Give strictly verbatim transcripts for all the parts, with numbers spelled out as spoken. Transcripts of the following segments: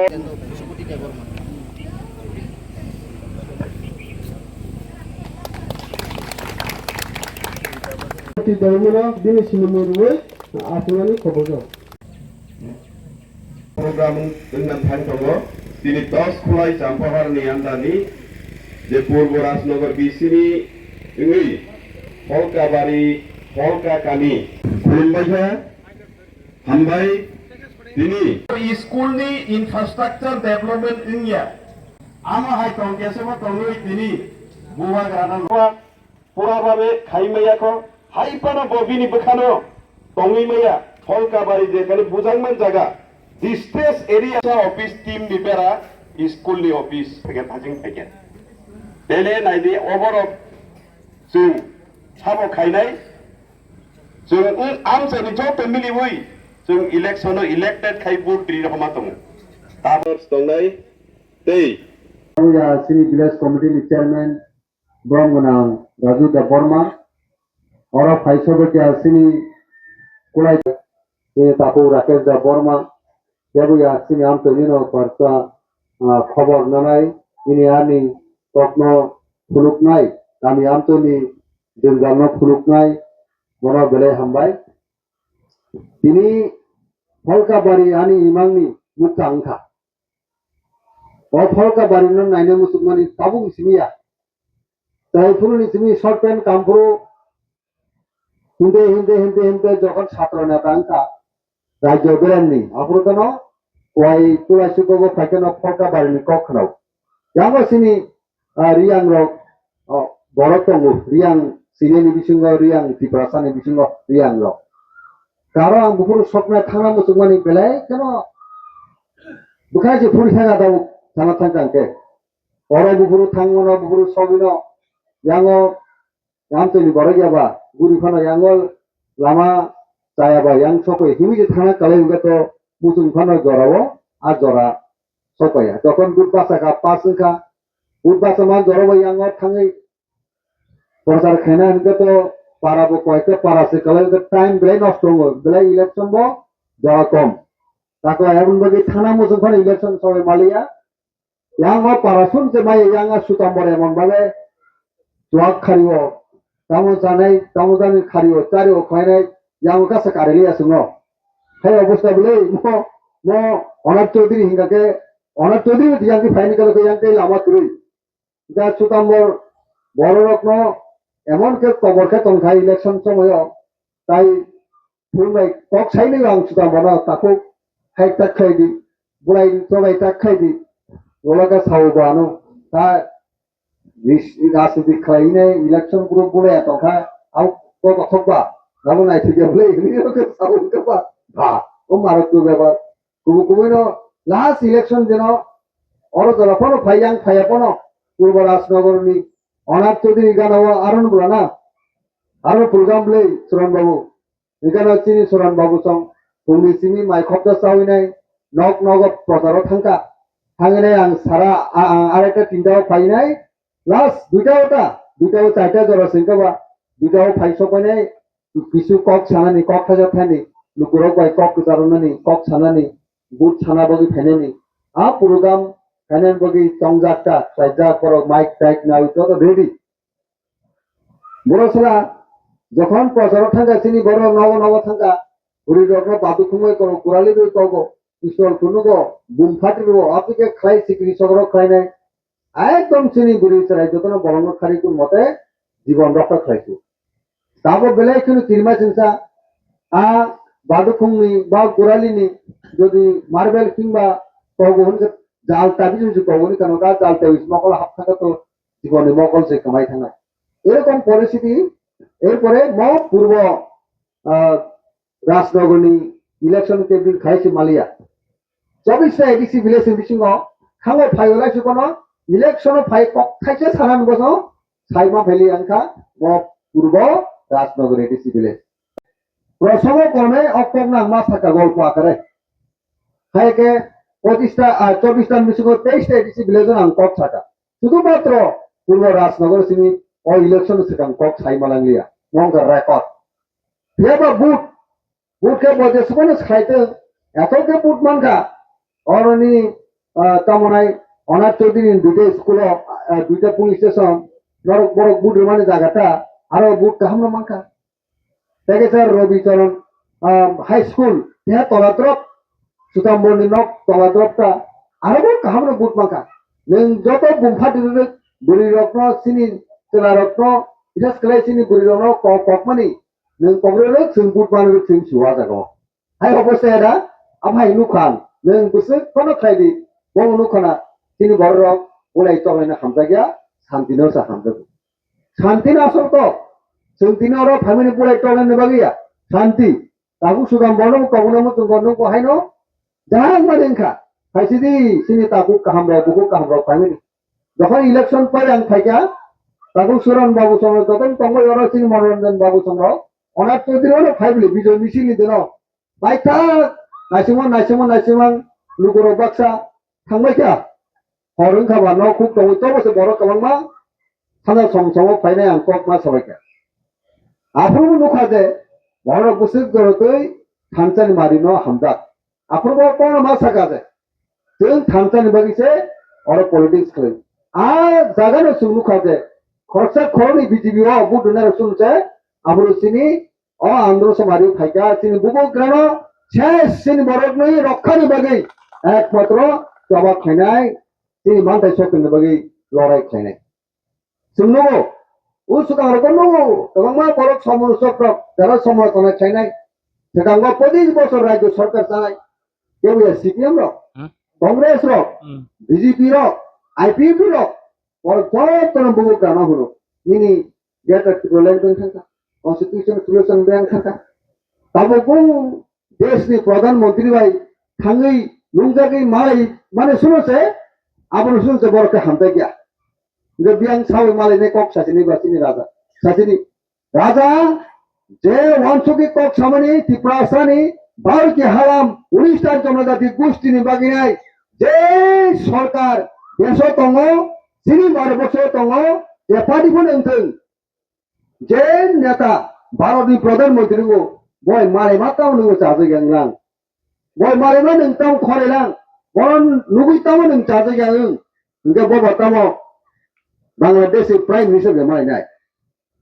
Twi tongmano bini sinimung rwui achukmani kobojo. Program wngna thang tongo, tini dos Khulai Champahar ni andani je Purbo Rajnagar B C ni wngwi Holkabari, Holka kami. Khulumbai kha, hambai, tini. School ni infrastructure development wngya. Ama hai tongkhe sebo tongwi tini bubagrana pura babe khai maya kho, hai phano bo bini bwkhano tongwi maya, Holkabari je kali bujangman jaga, distress area sa office team ni bera, school ni office phaikhe thajing phaikhe. Tele naidi oborok chwng sabo khainai, chwng wng amchaini joto miliwi chwng election o elected khai vote ri rwma tongo. Tabok tongnai tei. Ang ya chini village committee ni chairman, Borom gwnang Raju Debbarma, oro phai sobo khe chini kulai, chini takhuk Rakesh Debbarma, kebo ya chini amtwini no barsa, ah, khobor nanai, ini ani kokno phunuknai, kami amtwini jwngjal no phunuknai, bono belai hambai. Tini Holkabari ani imangni mukta wngkha. O Holkabari no naina muchukmani tabuk simi ya. Tai phuru ni simi short pant kam phuru hinde, hinde, hinde, hinde jokhon satro neta wngkha, rajyo berani, aphuru tono kuai tulai sukogo phaikhe no Holkabari ni kok khwnao. Yango sini, ah, Riyang rok, oh, borok tongo, Riyang sini ni bisingo, Riyang Tiprasa ni bisingo, Riyang rok. Karo ang buphuru soknai thangna muchukmani belai kheno bwkhai se phuri thangna tabuk sana thangkha hwnkhe. Oro buphuru thangmano, buphuru sogwino, yango amtwini borok yaba, guri phano yango lama chayaba yang sokoi, himwi je thangna kalai hwnkhe to muchung phano jorao, a jora sokoi. Jokhon but basa kha, pass wngkha, but basa man jorao yango thangwi prochar khaina hwnkhe to para bo koyekta para se kalai hwnkhe time belai nosto wngo, belai election bo jora kom. Tako eboni bagwi thana muchung phano election sokoi maliya. Yang o para sum se mai yang a sutam bore mon bale chuak khario, tamo janai, tamo jani khario, chario khlainai, yang o kasa karili aswngno. Hai obosta bwlwi mo, mo Onat Chaudhary hingka khe, Onat Chaudhary bo yang khe phaini kalo khe yang khe lama kwrwi. Ja sutam bor, bororokno emon khe kobor khe tongkha election somoyo, tai Phunai kok saini ang suda bono takhuk hai tak khai di, bulai tobai tak khai di, wala ka sao ba ano, ta ris-, rajniti khlai ne election group bulai atong kha, au ko kothok ba, nabo nai thik ya bulai, ni ko sao ka ba, ba, o marok tu ba, kubu kubu no last election dino, oro jora pono phai yang phai pono, Purbo Rajnagar ni Onar Chaudhary gana o aron bulana, aron program bulai Suran Babu. Hingkheno chini Suran Babu song phungni simi mai khopsa chawinai nok nogo procharo thangkha. Thanginai ang sara a-, a-, araita tinta o phainai, last duita o ta, duita o charta jora sengkha ba, duita o phai sokpainai, kisu kok sanani, kok thaisa thani, lukurok bai kok kwcharwnani, kok sanani, but sana bagwi phainani. A program khainani bagwi tongjak ta, khlaijak borok mic taik nawi joto ready. Borok sala jokhon procharo thangkha chini borok nogo nogo thangkha, bwrwi rokno badu khumui kogo, kurali bai kogo, pistol kunugo, bum phatri rwo, aboni khe khlai sikiri sokrok khlainai. Ekdom chini bwrwi chwrai jotono bolongno khari kun mote jibon rokha khlai su. Tabo belai kheno kirima chwngsa a badu khumni ba kurali ni jodi marble kingba kogo hwn khe jal tabi jodi kogo ni kano da jal tabi mokol hap thangkha to jibonni mokol se kwmai thangna. Erokom poristhiti, erpore mo purbo, ah, Rajnagarni election campaign khai se maliya. Chobbish ta A D C village ni bisingo thango phai olai se kono election o phai kok thaisa sanan boso sai ma phaili angkha mo purbo Rajnagar A D C village. Prosongo kome o kok nang ma saka golpo akare. Hai khe pochissta, ah, chobbish ta ni bisingo teis ta A D C village ang kok saka. Sudhu matro Purbo Rajnagar simi o election swkang kok sai malang liya. Mongkha record. Phiyaba vote, vote khe bo jesukano swkhlai tong, eto khe vote mankha. Oroni ah, tamo nai Onar Chaudhary ni duita school o, ah, duita police station, norok borok vote rwmani jaga ta, aro vote kaham no mankha. Tei khe sir Rabi Charan, ah, High School, teha tola drop, Sutambor ni nok tola drop ta, aro bo kaham no vote mankha. Nwng joto bumphadi rwrwk, bwrwi rokno, chini chwla rokno, bises khlai chini bwrwi rokno kok kokmani, nwng kok rwrwk, chwng vote manrwk, chwng suwa jaga o. Hai obo se da, abo hai nukha ang, nwng bwswk phano khlai di, bo nukha na, chini borok rok, ulai tonglaina hamjakya, santino sa hamjago. Santino asol kok, chwng tini oro phaimani bulai tonglaina bagwi ya, santi. Tabuk sudam bono kobuna muchungo nukgo haino, jahang mani wngkha, phaisidi, chini tabuk kaham rok, bukhuk kaham rok phaimani. Jokhon election pai ang phaikha, tabuk Suran Babu song rok, joto tongwi oro chini Manoranjan Babu song rok, Onar Chaudhary ono phai bwlwi Bijoy Misil ni dino, Baithak, naisingmo, naisingmo, naisingmang, lukurok baksa thangbaikha. Hor wngkha ba nok huk tongwi tobo se borok kwbangma sana song songo phainai ang kok ma sabaikha. Aphuru nukha je borok bwswk jorotwi thansa ni mari no hamjak. Aphuru bo kono ma saka je chwng thansa ni bagwi se oro politics khlai. A jaga no chwng nukha je khoroksa khoroknwi B J P o vote rwnairok chwng se aphuru chini O andro samari phaikha, chini bubagrano ses chini borokni rokhani bagwi ekmatro choba khainai, chini manthai sokni bagwi lorai khainai. Chwng nugo, o swkang rogo nugo, kwbangma borok somo sokrok, jara somo tana khainai. Swkango pochis bosor rajyo sarkar chanai. Kebo ya C P M rok, Hmm. Congress rok, Hmm. B J P rok, I P F T rok, Borok jotono bugo gana horo. Nini Greater Tipraland beng thangkha. Constitution solution beng thangkha. Tabuk bo desh ni Pradhan Mantri bai thangwi nungjagwi malai mane suno se, abono suno se borok khe hamjakya. Hingke biyang sawi malai ne kok sachini ba chini raja. Sachini Raja, je wansugwi kok samani Tiprasani, Bharati halam, Uristar Jonojati Goshtini baginai, je sorkar deso tongo, chini Bharatborso tongo, je party phano wngthung, je neta Bharatni Pradhan Mantri o, boi malai ma tamo nungo chajak yang lang. Boi malai ma nwng tamo khorailang, bono nugwi tamo nwng chajak yang wng, hingke bobo tamo Bangladesh ni Prime Minister de malai nai.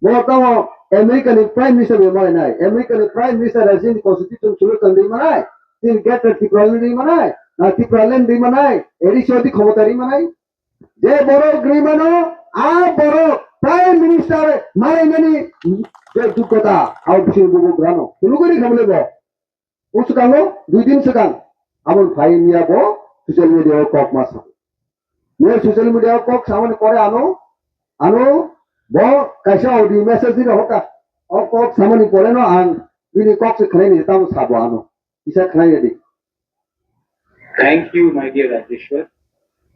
Bo tamo America ni Prime Minister bai malai nai. America ni Prime Minister hai chini constitution solution ri manai. Chini Greater Tipraland ri manai. Na Tipraland ri manai. Eri sodi khomota ri manai. Je borok ri mano, a borok Prime Minister malai nani je jugota. Au bisi bubu grano. Kunu gori khamle bo. O swkango dui din swkang aboni phai miya bo social media o kok ma sa. Miya social media o kok samani pore ano, ano bo kaisa audio message ni rohorka. O kok samani pore no ang bini kok se khwlai ni tamo sabo ano. Kisa khwlai di. Thank you, my dear Rajeshwar.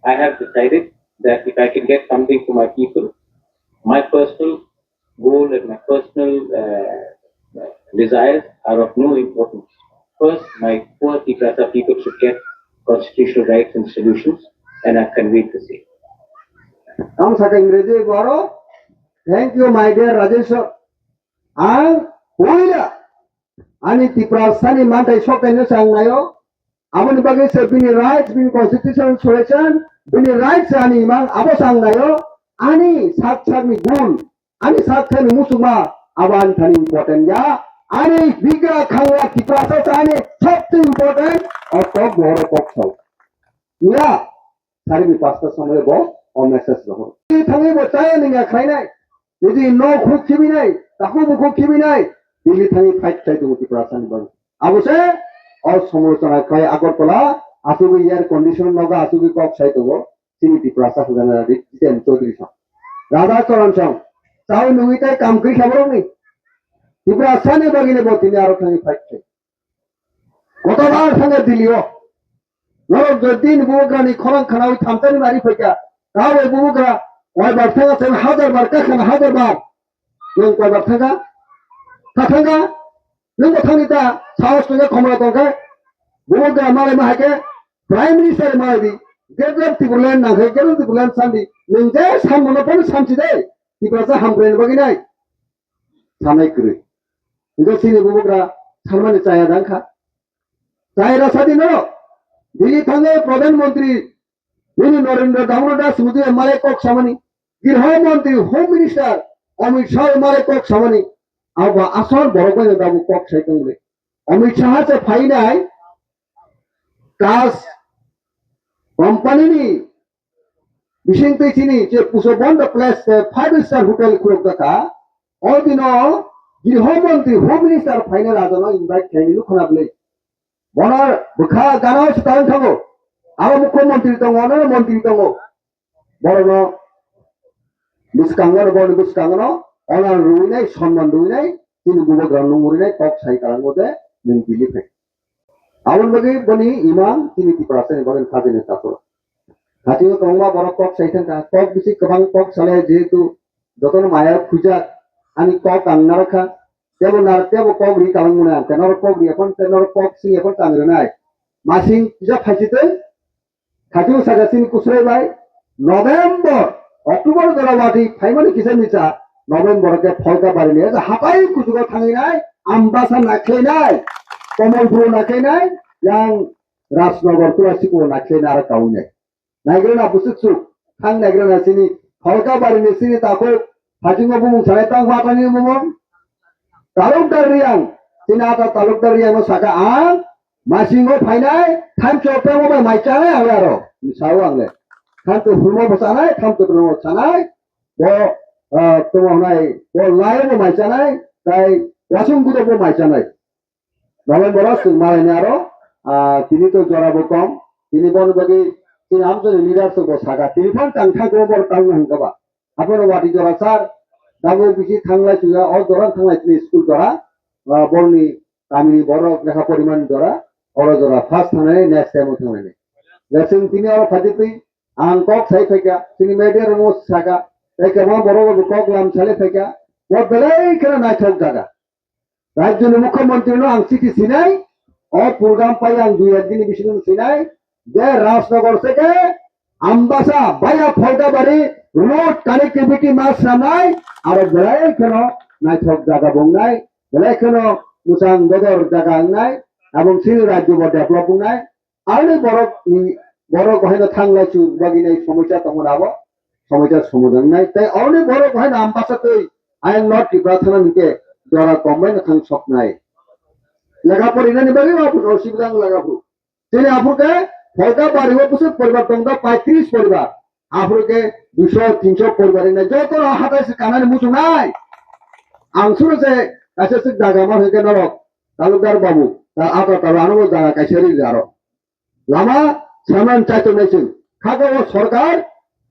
I have decided that if I can get something for my people, my personal goal and my personal uh, desires are of no importance. First, my poor Tiprasa people should get constitutional rights and solutions, and I've conveyed the same. Ang saka Ingreji boro, thank you, my dear Rajesh. Ang puila ani Tiprasani mantai sokaino sang nayo. Aboni bagwi se bini rights, bini constitutional solution, bini rights ani imang abo sang nayo. Ani sak sakni gun, ani sak sakni musukma abo ani thani important ya. Ani bigra khangla Tiprasa sa ani sabse important o kok bohoro kok sao. Ya, sari ni pasta samoi bo o message rohor. Thangwi bo chaya ningya khainai. Jodi nok huk khibinai, takhuk bukhuk khibinai, Delhi thangwi fight khai tongo Tiprasani bagwi. Abo se o somolochona khai Agartala, asugwi air condition nogo asugwi kok sai tongo, chini Tiprasa hwnjana Jiten Chaudhary song. Radha Charan song, chao nungwi tai kam kri kha borokni. Tiprasani bagwi ni bo tini aro thangwi fight khai. Kotobar thangkha Delhi o. Norok jodi ni bubagra ni khorang khanawi thamsani mari phaikha. Tabo bubagra koibar thangkha, sen hajar bar kakhana hajar bar. Nwng koibar thangkha? Tha thangkha? Nwng bo thangni ta, sahos tongkha, khomra tongkha. Bubagra malai ma haikhe, Prime Minister malai di. Greater Tipraland nangkhe, Greater Tipraland sandi. Nwng je samano phano samsi de. Tiprasa hamkraini bagwi nai. Sanai kwrwi. Hingke chini bubagra sanmani chaya dang kha. Chaya da sadi no. Delhi thangwi Pradhan Mantri Bini Narendra Damodar Das Modi M L A kok samani, Griho Mantri, Home Minister Amit Shah M L A kok samani, abo asol borok bai tabuk kok sai tongmani. Amit Shah se phainai, Das company ni bising twi chini je puso bondo place, eh, five star hotel khuluk dakha, o dino Griho Mantri, Home Minister phaina rajano invite khaini lukhana bwlwi. Bono bwkha gana o swtang thango. Abo mukhyamantri tongo, ono mantri tongo. Borokno bwskango, borokni bwskango ono rwinai, sonman rwinai, chini bubagrano nung rwinai kok sai kalango de nwng bili phai. Aboni bagwi boni imang chini Tiprasani bagwi khajani takhoro. Hati o tongma borok kok sai thangkha, kok bisi kwbang kok salai jehetu jotono maya khujak ani kok ang narwkha, tebo nar-, tebo kok ri kalang mwnai ang, tei norok kok ri ephon, tei norok kok sing ephon tang rwnai. Masing kisa phaisitwi, Thajung saka chini kusrai bai November, October jora wati phaimani kisa misa November ke Pholka barini esa hapai kuchugo thanginai, Ambasa naikhlainai, Komolpur naikhlainai, yang Rajnagar Tulasipuo naikhlainai aro kaunai. Naigrana busuk suk, thang naigrana chini Pholka barini chini takhuk Hajingo bumung sanai tang watani bumung. Talukdar Riyang, chini ata Talukdar Riyang no saka ang, masingo phainai, thamchi o pemo bai mai chanai ang aro, sao ang le. Thamchi o pemo bo chanai, thamchi o pemo chanai, bo, ah, tamo nai, bo lai bo mai chanai, tai wasung gudo bo mai chanai. November o chwng malaini aro, ah, tini to jora bo kom, tini bon bagwi chini amchani leader se bo saka, tini phan tang thang ko bor tang hwnkha ba. Abono wati jora sar, dabo bisi thanglai suya, o jora thanglai chini school jora, ah, borni kamini borok lekha porimani jora, oro jora first thangnai, next time o thangnai. Ya chwng tini oro phaidi twi, ang kok sai phaikha, chini media rok saka, tei kwbangma borok rok kok lam salai phaikha, bo belai kheno naithok jaga. Rajyoni mukhyamantri no ang chiti sinai, o program pai ang dui ek din bisingo sinai, je Rajnagar seke Ambasa via Pholkabari road connectivity ma sanai, aro belai kheno naithok jaga bongnai, belai kheno musang bodor jaga wngnai, abong chini rajyo bo develop wngnai, Aroni borok ni, borok haino thanglai chu bagwi nai somosya tongo abo, somosya somodan nai. Tei aroni borok haino Ambasa twi ayang North Tripura thana hwnkhe jora kom bai no thang sok nai. Lega pori nani bagwi bo aphuru no siblang lega phuru. Chini aphuru khe Pholkabari o bwswk poribar tong da, paitris poribar. Aphuru khe duiso tinso poribar wngna joto no hatai se kanani muchung nai. Ang suro se kaisa swk jaga ma hwnkhe norok talukdar babu, ta ata talo ano bo jaga kaisa ri aro. Lama saman chaitongnai chwng. Kha o sorkar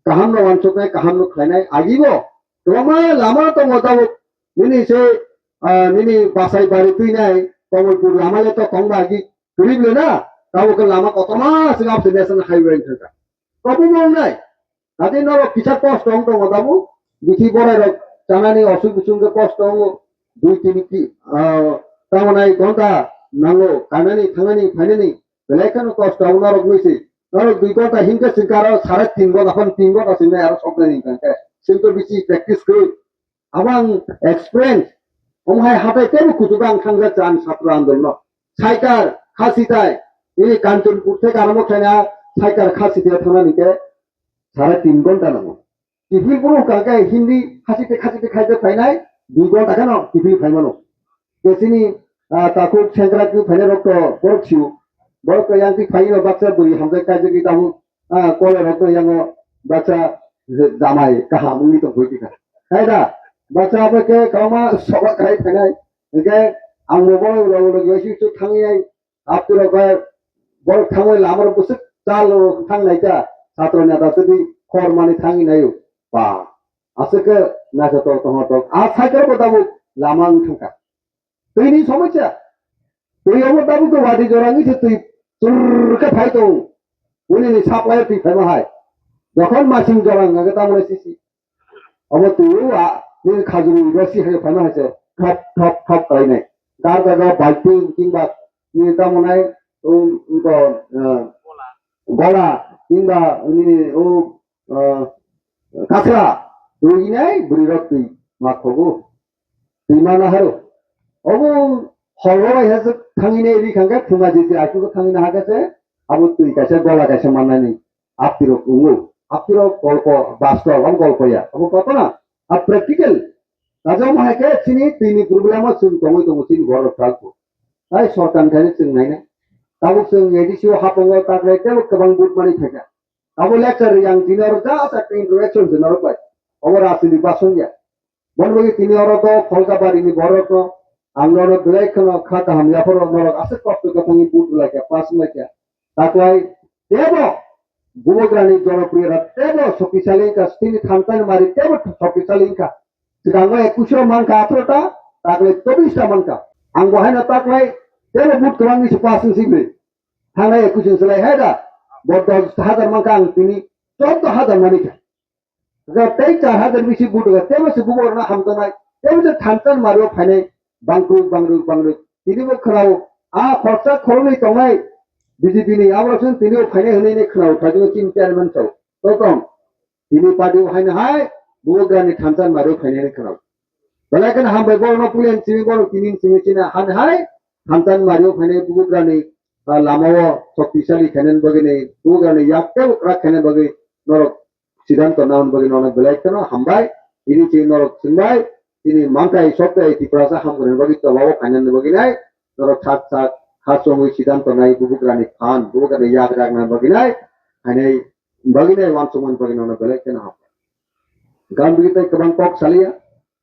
kaham no wansuknai, kaham no khlainai agibo. Kwbangma lama tongo tabuk nini se, ah, nini Basai bari twinai Komolpur lama le to kongba agi kwrwi le na. Tabuk khe lama kotorma se gap se national highway wngkha. Kobongma wngnai. Tadi norok kisa kosto wng tongo tabuk. Bithi borai rok chanani osuk bising khe kosto wngo. Dui tini ki, ah, tamo nai gonta nango. Kanani, thangnani, phainani. Belai kheno kosto wngo norok nui se. Norok dui gonta hinkhe chwng khe aro sare tin gonta, phano tin gonta chwng nai aro soknani hinkhe. Chwng to bisi practice kwrwi. Abo ang experience. Omo hai hatai teibo kuchugo ang thangjak cha ang chhatro andolno. Saikar, Khasitai, ini Kanchanpur theke arombo khlaina Saikar, Khasitai thangnani khe sare tin gonta nango. Kiphil phuru hwnkha khe Hindi khachite khachite khaijak phainai, dui gonta kheno kiphil phaimano. Khe chini, ah, takhuk sengkrak twi phainai rok to borok sio. Borok to yang twi phaino baksa bwrwi hamjak kaijak twi tabuk, ah, kole rok to yango baksa jamai kaham wngwi tong phai kha. Hai da, baksa abo khe kwbangma soba khai phainai. Hwnkhe ang bo borok rok logi bai sui sui thangwi nai. Aphuru khe borok thangwi lama rok bwswk chal rok thang nai kha, satro neta twi khor mani thangwi naio. Ba, aswk khe naithotok tongthotok. A cycle bo tabuk lama wng thang kha. Twi ni somosya. Twi omo tabuk khe wadi jora wngwi se twi chur khe phai tong. Uni ni supply twi phaima hai. Jokhon masing jora wngkha khe tamo nai sisi. Omo twi o a, nini khajuru rasi hai phaima hai se thop thop thop khlainai. Dar dar dar balting kingba nini tamo nai o, o, eh, gola kingba nini o, eh, kathra dui nai bwrwi rok twi ma khogo. Twi ma naharo. Obo horo bai hai se thangwi nai ri khangkhe phunga jiti achugo thangwi nahakhe se abo twi kaisa gola kaisa mannani. aptirok wngo. Aptirok golpo, bastol, omo golpo ya. Omo kotona? A practical. Kaisa omo hai khe chini tini problem o chwng tongwi tongo chini borok rok. Tai sorkar ni thani chwng naina. Tabuk chwng A D C o hapango taklai tebo kwbang vote mani phaikha. Abo lecture yang tini oro ja sa interaction se norok bai. Obo rajniti basong ya. Bono bagwi tini oro to Pholkabari ni borok no ang nono belai kheno kha kaham yapharo norok aswk kosto khe thangwi vote lai kha, pass lai kha. Taklai tebo Bubagrani jonopriyo rok tebo shoktisali wngkha, chini thansa ni mari tebo shoktisali wngkha. Swkango ekush rok mankha atharo ta, taklai chobbish ta mankha. Ang bo haino taklai tebo vote kwbangni se pass wngsi bini. Thangnai ekush ni slai hai da, bo dos hajar mankha, ang tini chordo hajar manikha. Ga tei char hajar bisi vote ga, tebo se bubo rokno hamjaknai, tebo se thansa ni mario phainai, bangkruk, bangkruk, bangkruk. Tini bo khwnao, a khoroksa khoroknwi tongnai B J P ni, aborok se tini bo phainai hwnwi nai khwnao, thajwk chini chairman sao. Totom, tini party o haino hai, Bubagrani thansa ni mario phainai hwnwi khwnao. Belai kheno hambai borokno pulen simi borok tini simi chini han hai, thansa ni mario phainai Bubagrani, ah, lamao shoktisali khainani bagwi ni, Bubagrani yak tebo kwrak khainani bagwi norok siddhanto naman bagwi nono belai kheno hambai. Ini si norok swngbai, ini mangkai soktai Tiprasa hamkrai bagwi tobao khainani bagwi nai, norok sak sak ha chongwi siddhanto nai Bubagrani phan, Bubagrani yak rakna bagwi nai, hainai bagwi nai wansukmani bagwi nono belai kheno hambai. Gambiri tei kwbang kok saliya,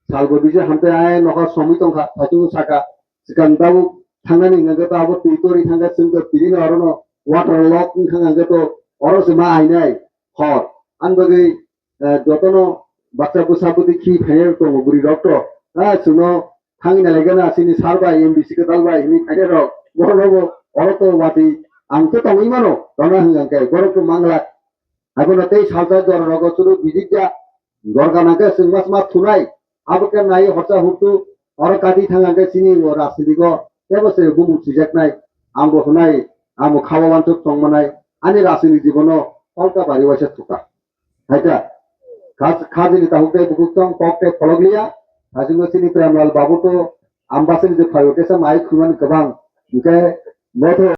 salbo bisi hamtai ai nokha somwi tongkha, thaichung saka, swkang tabuk thangnani hwnkhe to abo twi tori thangkha, chwng to tini no orono water lock wngkha hwnkhe to oro se ma ainai hor. Ani bagwi, eh, jotono baksa bwsa bwtwi khi phainai rok tongo bwrwi rok to, ah, chwngno thangwi nalaikha na chini sir bai, M D C kwtal bai hinwi phainai rok, borok rok bo oro to watwi ang to tongwi mano, tongna hwnkha khe borok to manglak. Abono tei salsa jora rogo chwrwk bijik ya, dorga nangkhe chwngma chwngma thunai, abo khe nai horsa hurtu, oro kati thang hwnkhe chini o rajniti go tebo se bumung swijaknai, ang bo hwnai, ang bo khao wansuk tongmanai, ani rajniti jibono Pholkabari waisa thuka. Haita, kha-, khajini tahuk tei bukhuk tong kok tei pholok liya, hajingo chini Premlal babu to ambasani je phaio kesa mai khumani kwbang, hwnkhe motho